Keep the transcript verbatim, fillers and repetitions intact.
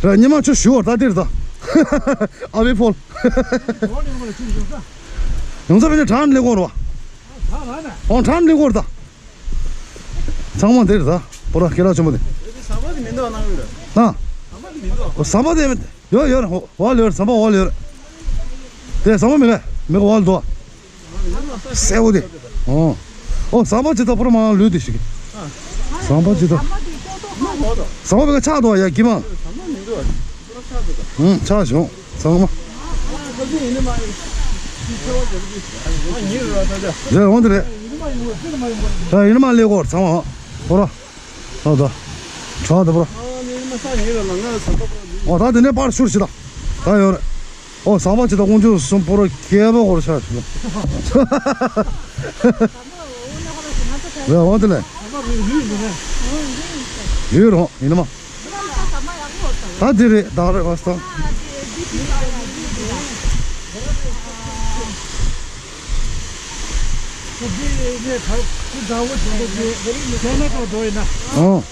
ར་ཉི་མ་ཆུ་ཞུ་བར་ད་འདིར་ད། ཨ་བི་ཕོལ། ཡོང་ས་བས་ནི་གྲང་ལེ་གོར་བ། ཨོ་གྲང་ལེ་གོར་ད། ཚང་མ་འདིར་ད། པོ་ར་ཁྱེད་ར་ཆུ་མོ་དེ། ཟམ་པ་དེ་མི་འདུག་ནང་ཡོད། ཧ། ཟམ་པ་དེ་མི་འདུག་ཟམ་པ་དེ་ཡོད་ཡོད་ར། འོག་ལ་ཡོད་ར། ཟམ་པ་འོག་ལ་ཡོད་ར། དེ་ཟམ་པ་མི་ག་མི་ག་འོག་ལ་འདུག་གསལ་བོ་དེ། ཨོ། ཨོ་ཟམ་པ་ཅི་ད་པོ་ར་མང་ལུས་དེ་ཞིག་ཟམ་པ་ཅི་ད། ཟམ་པ་མི་ག་ཆག་འདུག་ཡ་གི་མ། ཧུམ་ཆག་བྱུང་ཚང་མ། རེད་འོང་དེ་རེད། ད་ཡིན་མ་ལེ་གོར་ཚང་མ། པོ་ར། ཨོ་ད། དྲག་ད་པོ་ར། ཨོ་ད་དེ་ནས་པར་ཤུར་ཞིག་ད། ད་ཡོད་རེད། ཨོ་ཟམ་པ་ཅི་ད་ཀོང་ཆུ་གསུམ་པོ་ར་ཁྱེད་པོ་གོར་ཤ་ཞིག་ད། རེད་འོང་དེ་ལས། ཡོད་རོ་ཡིན་ན་མ། ད་འདི་རེད་བདག་རེད་བ་སྟོན། ཨོ།